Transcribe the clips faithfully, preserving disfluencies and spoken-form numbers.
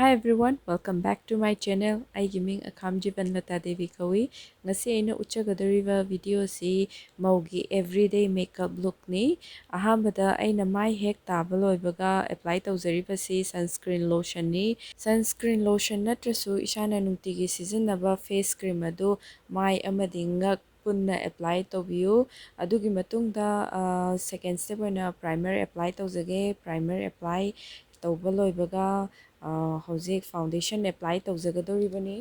Hi everyone, welcome back to my channel. ꯑꯩꯒꯤ ꯃꯤꯡ ꯑꯈꯥꯝ ꯖꯤꯕꯟꯂꯇꯥ ꯗꯦꯕꯤ ꯀꯧꯏ꯫ ꯉꯁꯤ ꯑꯩꯅ ꯎꯠꯆꯒꯗꯧꯔꯤꯕ video ꯑꯁꯤ ꯃꯧꯒꯤ everyday makeup look ꯅꯤ꯫ ꯑꯍꯥꯟꯕꯗ ꯑꯩꯅ ꯃꯥꯏ ꯍꯦꯛ ꯇꯥꯕ ꯂꯣꯏꯕꯒ apply ꯇꯧꯖꯔꯤꯕꯁꯤ sunscreen lotion ꯅꯤ꯫ Sunscreen lotion ꯅꯠꯇ꯭ꯔꯁꯨ ꯏꯁꯥꯅ ꯅꯨꯡꯇꯤꯒꯤ ꯁꯤꯖꯤꯟꯅꯕ face cream ꯑꯗꯨ ꯃꯥꯏ ꯑꯃꯗꯤ ꯉꯛ ꯄꯨꯟꯅ apply ꯇꯧꯕꯤꯌꯨ꯫ ꯑꯗꯨꯒꯤ ꯃꯇꯨꯡꯗ, ꯑ, second step ꯑꯣꯏꯅ primer apply ꯇꯧꯖꯒꯦ꯫ Primer apply ꯇꯧꯕ ꯂꯣꯏꯕꯒ, ꯑ, ꯍꯧꯖꯤꯛ foundation apply ꯇꯧꯖꯒꯗꯧꯔꯤꯕꯅꯤ꯫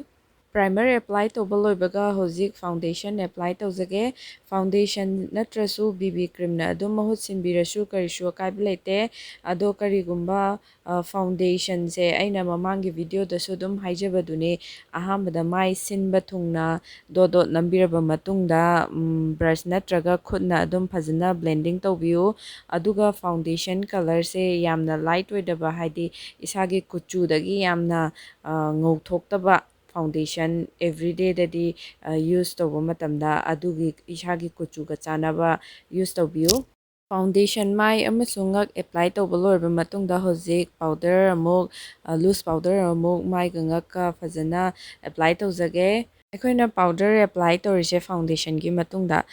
Primer apply ꯇꯧꯕ ꯂꯣꯏꯕꯒ ꯍꯧꯖꯤꯛ foundation apply ꯇꯧꯖꯒꯦ꯫ Foundation ꯅꯠꯇ꯭ꯔꯁꯨ B B cream ꯅ ꯑꯗꯨꯝ ꯃꯍꯨꯠ ꯁꯤꯟꯕꯤꯔꯁꯨ ꯀꯔꯤꯁꯨ ꯑꯀꯥꯏꯕ ꯂꯩꯇꯦ꯫ ꯑꯗꯣ ꯀꯔꯤꯒꯨꯝꯕ, ꯑ, foundation ꯁꯦ ꯑꯩꯅ ꯃꯃꯥꯡꯒꯤ video ꯗꯁꯨ ꯑꯗꯨꯝ ꯍꯥꯏꯖꯕꯗꯨꯅꯤ, ꯑꯍꯥꯟꯕꯗ ꯃꯥꯏ ꯁꯤꯟꯕ ꯊꯨꯡꯅ ꯗꯣꯠ ꯗꯣꯠ ꯅꯝꯕꯤꯔꯕ ꯃꯇꯨꯡꯗ, ꯎꯝ, brush ꯅꯠꯇ꯭ꯔꯒ ꯈꯨꯠꯅ ꯑꯗꯨꯝ ꯐꯖꯅ blending ꯇꯧꯕꯤꯌꯨ꯫ ꯑꯗꯨꯒ foundation colour ꯁꯦ ꯌꯥꯝꯅ light ꯑꯣꯏꯗꯕ, ꯍꯥꯏꯗꯤ ꯏꯁꯥꯒꯤ ꯀꯨꯆꯨꯗꯒꯤ ꯌꯥꯝꯅ, ꯑ, ꯉꯧꯊꯣꯛꯇꯕ foundation everyday ꯗꯗꯤ, ꯑ, use ꯇꯧꯕ ꯃꯇꯝꯗ ꯑꯗꯨꯒꯤ ꯏꯁꯥꯒꯤ ꯀꯨꯆꯨꯒ ꯆꯥꯟꯅꯕ use ꯇꯧꯕꯤꯌꯨ꯫ Foundation ꯃꯥꯏ ꯑꯃꯁꯨꯡ ꯉꯛ apply ꯇꯧꯕ ꯂꯣꯏꯔꯕ ꯃꯇꯨꯡꯗ ꯍꯧꯖꯤꯛ powder ꯑꯃꯨꯛ, ꯑ, loose powder ꯑꯃꯨꯛ ꯃꯥꯏꯒ ꯉꯛꯀ ꯐꯖꯅ apply ꯇꯧꯖꯒꯦ꯫ ꯑꯩꯈꯣꯏꯅ powder apply ꯇꯧꯔꯤꯁꯦ foundation ꯒꯤ ꯃꯇꯨꯡꯗ,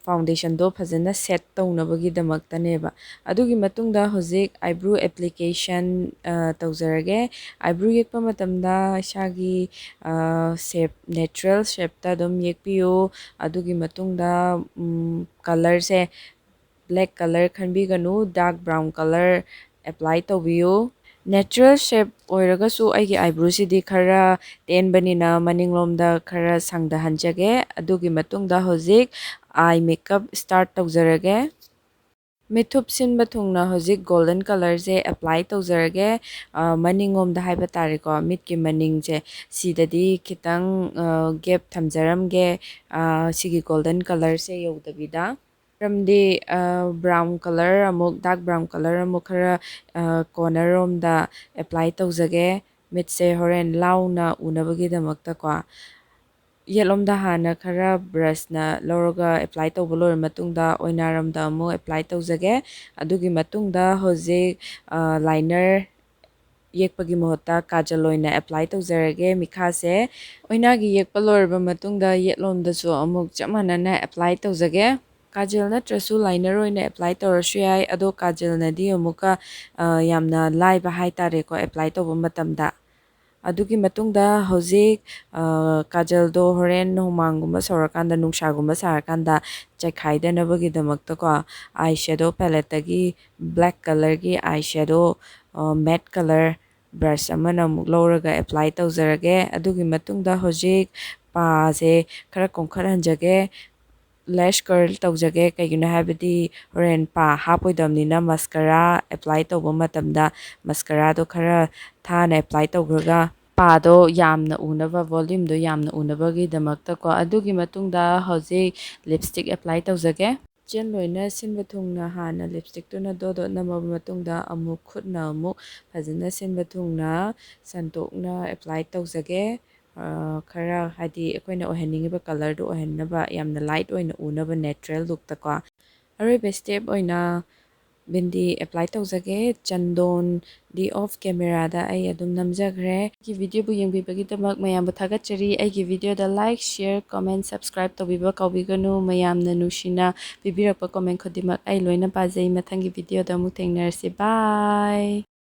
foundation ꯗꯣ ꯐꯖꯅ set ꯇꯧꯅꯕꯒꯤꯗꯃꯛꯇꯅꯦꯕ꯫ ꯑꯗꯨꯒꯤ ꯃꯇꯨꯡꯗ ꯍꯧꯖꯤꯛ eyebrow application, ꯑ, ꯇꯧꯖꯔꯒꯦ꯫ Eyebrow ꯌꯦꯛꯄ ꯃꯇꯝꯗ ꯏꯁꯥꯒꯤ, ꯑ, shape, natural shape ꯇ ꯑꯗꯨꯝ ꯌꯦꯛꯄꯤꯌꯨ꯫ ꯑꯗꯨꯒꯤ ꯃꯇꯨꯡꯗ, ꯎꯝ, colour ꯁꯦ black colour ꯈꯟꯕꯤꯒꯅꯨ, dark brown colour apply ꯇꯧꯕꯤꯌꯨ꯫ Natural shape ꯑꯣꯏꯔꯒꯁꯨ ꯑꯩꯒꯤ eyebrow ꯁꯤꯗꯤ ꯈꯔ ꯇꯦꯟꯕꯅꯤꯅ ꯃꯅꯤꯡꯂꯣꯝꯗ ꯈꯔ ꯁꯥꯡꯊꯍꯟꯖꯒꯦ꯫ ꯑꯗꯨꯒꯤ ꯃꯇꯨꯡꯗ ꯍꯧꯖꯤꯛ eye makeup start ꯇꯧꯖꯔꯒꯦ꯫ ꯃꯤꯠꯊꯨꯞ ꯁꯤꯟꯕ ꯊꯨꯡꯅ ꯍꯧꯖꯤꯛ golden colour ꯁꯦ apply ꯇꯧꯖꯔꯒꯦ꯫ ꯑ, ꯃꯅꯤꯡꯂꯣꯝꯗ ꯍꯥꯏꯕ ꯇꯥꯔꯦꯀꯣ, ꯃꯤꯠꯀꯤ ꯃꯅꯤꯡꯁꯦ, ꯁꯤꯗꯗꯤ ꯈꯤꯇꯪ, ꯑ, gap ꯊꯝꯖꯔꯝꯒꯦ, ꯑ, ꯁꯤꯒꯤ golden colour ꯁꯦ ꯌꯧꯗꯕꯤꯗ꯫ ꯃꯔꯝꯗꯤ, ꯑ, brown colour ꯑꯃꯨꯛ, dark brown colour ꯑꯃꯨꯛ ꯈꯔ, ꯑ, corner ꯔꯣꯝꯗ apply ꯇꯧꯖꯒꯦ꯫ ꯃꯤꯠꯁꯦ ꯍꯣꯔꯦꯟ ꯂꯥꯎꯅ ꯎꯅꯕꯒꯤꯗꯃꯛꯇꯀꯣ꯫ ꯌꯦꯠꯂꯣꯝꯗ ꯍꯥꯟꯅ ꯈꯔ brush ꯅ ꯂꯧꯔꯒ apply ꯇꯧꯕ ꯂꯣꯏꯔ ꯃꯇꯨꯡꯗ ꯑꯣꯏꯅꯥꯔꯣꯝꯗ ꯑꯃꯨꯛ apply ꯇꯧꯖꯒꯦ꯫ ꯑꯗꯨꯒꯤ ꯃꯇꯨꯡꯗ ꯍꯧꯖꯤꯛ, ꯑ, liner ꯌꯦꯛꯄꯒꯤ ꯃꯍꯨꯠꯇ ꯀꯥꯖꯜ ꯑꯣꯏꯅ ꯑꯦꯄ꯭ꯂꯥꯏ ꯇꯧꯖꯔꯒꯦ ꯃꯤꯈꯥꯁꯦ꯫ ꯑꯣꯏꯅꯥꯒꯤ ꯌꯦꯛꯄ ꯂꯣꯏꯔꯕ ꯃꯇꯨꯡꯗ ꯌꯦꯠꯂꯣꯝꯗꯁꯨ ꯑꯃꯨꯛ ꯆꯞ ꯃꯥꯟꯅꯅ ꯑꯦꯄ꯭ꯂꯥꯏ ꯇꯧꯖꯒꯦ꯫ ꯀꯥꯖꯜ ꯅꯠꯇ꯭ꯔꯁꯨ ꯂꯥꯏꯅꯔ ꯑꯣꯏꯅ ꯑꯦꯄ꯭ꯂꯥꯏ ꯇꯧꯔꯁꯨ ꯌꯥꯏ, ꯑꯗꯣ ꯀꯥꯖꯜꯅꯗꯤ ꯑꯃꯨꯛꯀ, ꯑ, ꯌꯥꯝꯅ ꯂꯥꯏꯕ ꯍꯥꯏꯇꯥꯔꯦꯀꯣ ꯑꯦꯄ꯭ꯂꯥꯏ ꯇꯧꯕ ꯃꯇꯝꯗ꯫ ꯑꯗꯨꯒꯤ ꯃꯇꯨꯡꯗ ꯍꯧꯖꯤꯛ, ꯑ, ꯀꯥꯖꯜꯗꯣ ꯍꯣꯔꯦꯟ ꯍꯨꯃꯥꯡꯒꯨꯝꯕ ꯁꯧꯔꯀꯥꯟꯗ, ꯅꯨꯡꯁꯥꯒꯨꯝꯕ ꯁꯥꯔꯀꯥꯟꯗ ꯆꯥꯏꯈꯥꯏꯗꯅꯕꯒꯤꯗꯃꯛꯇꯀꯣ, ꯑꯥꯏ ꯁꯦꯗꯣ ꯄꯦꯂꯦꯠꯇꯒꯤ ꯕ꯭ꯂꯦꯛ ꯀꯂꯔꯒꯤ ꯑꯥꯏ ꯁꯦꯗꯣ, ꯑ, ꯃꯦꯠ ꯀꯂꯔ ꯕ꯭ꯔꯁ ꯑꯃꯅ ꯑꯃꯨꯛ ꯂꯧꯔꯒ ꯑꯦꯄ꯭ꯂꯥꯏ ꯇꯧꯖꯔꯒꯦ꯫ ꯑꯗꯨꯒꯤ ꯃꯇꯨꯡꯗ ꯍꯧꯖꯤꯛ ꯄꯥꯁꯦ ꯈꯔ ꯀꯣꯝꯈꯠꯍꯟꯖꯒꯦ, ꯂꯦꯁ ꯀꯔꯜ ꯇꯧꯖꯒꯦ꯫ ꯀꯩꯒꯤꯅꯣ ꯍꯥꯏꯕꯗꯤ ꯍꯣꯔꯦꯟ ꯄꯥ ꯍꯥꯞꯄꯣꯏꯗꯕꯅꯤꯅ ꯃꯁꯀꯔꯥ ꯑꯦꯄ꯭ꯂꯥꯏ ꯇꯧꯕ ꯃꯇꯝꯗ ꯃꯁꯀꯔꯥꯗꯣ ꯈꯔ ꯊꯥꯅ ꯑꯦꯄ꯭ꯂꯥꯏ ꯇꯧꯈ꯭ꯔꯒ ꯄꯥꯗꯣ ꯌꯥꯝꯅ ꯎꯅꯕ, ꯚꯣꯂ꯭ꯌꯨꯝꯗꯣ ꯌꯥꯝꯅ ꯎꯅꯕꯒꯤꯗꯃꯛꯇꯀꯣ꯫ ꯑꯗꯨꯒꯤ ꯃꯇꯨꯡꯗ ꯍꯧꯖꯤꯛ ꯂꯤꯞꯁꯇꯤꯛ ꯑꯦꯄ꯭ꯂꯥꯏ ꯇꯧꯖꯒꯦ꯫ ꯆꯦꯟ ꯂꯣꯏꯅ ꯁꯤꯟꯕ ꯊꯨꯡꯅ ꯍꯥꯟꯅ ꯂꯤꯞꯁꯇꯤꯛꯇꯨꯅ ꯗꯣꯠ ꯗꯣꯠ ꯅꯝꯃꯕ ꯃꯇꯨꯡꯗ ꯑꯃꯨꯛ ꯈꯨꯠꯅ ꯑꯃꯨꯛ ꯐꯖꯅ ꯁꯤꯟꯕ ꯊꯨꯡꯅ ꯁꯟꯗꯣꯛꯅ ꯑꯦꯄ꯭ꯂꯥꯏ ꯇꯧꯖꯒꯦ꯫ ꯑ, ꯈꯔ ꯍꯥꯏꯗꯤ ꯑꯩꯈꯣꯏꯅ ꯑꯣꯏꯍꯟꯅꯤꯡꯉꯤꯕ ꯀꯂꯔꯗꯨ ꯑꯣꯏꯍꯟꯅꯕ, ꯌꯥꯝꯅ ꯂꯥꯏꯠ ꯑꯣꯏꯅ ꯎꯅꯕ ꯅꯦꯆꯔꯦꯜ ꯂꯨꯛꯇꯀꯣ꯫ ꯑꯔꯣꯏꯕ ꯁ꯭ꯇꯦꯞ ꯑꯣꯏꯅ ꯕꯤꯟꯗꯤ ꯑꯦꯄ꯭ꯂꯥꯏ ꯇꯧꯖꯒꯦ꯫ ꯆꯟꯗꯣꯟꯗꯤ ꯑꯣꯐ ꯀꯦꯃꯦꯔꯥꯗ ꯑꯩ ꯑꯗꯨꯝ ꯅꯝꯖꯈ꯭ꯔꯦ꯫ ꯑꯩꯒꯤ ꯚꯤꯗꯤꯑꯣꯕꯨ ꯌꯦꯡꯕꯤꯕꯒꯤꯗꯃꯛ ꯃꯌꯥꯝꯕꯨ ꯊꯥꯒꯠꯆꯔꯤ꯫ ꯑꯩꯒꯤ ꯚꯤꯗꯤꯑꯣꯗ ꯂꯥꯏꯛ, ꯁꯤꯌꯔ, ꯀꯣꯃꯦꯟ, ꯁꯕꯁꯀ꯭ꯔꯥꯏꯕ ꯇꯧꯕꯤꯕ ꯀꯥꯎꯕꯤꯒꯅꯨ꯫ ꯃꯌꯥꯝꯅ ꯅꯨꯡꯁꯤꯅ ꯄꯤꯕꯤꯔꯛꯄ ꯀꯣꯃꯦꯟ ꯈꯨꯗꯤꯡꯃꯛ ꯑꯩ ꯂꯣꯏꯅ ꯄꯥꯖꯩ꯫ ꯃꯊꯪꯒꯤ ꯚꯤꯗꯤꯑꯣꯗ ꯑꯃꯨꯛ ꯊꯦꯡꯅꯔꯁꯤ꯫ ꯕꯥꯏ꯫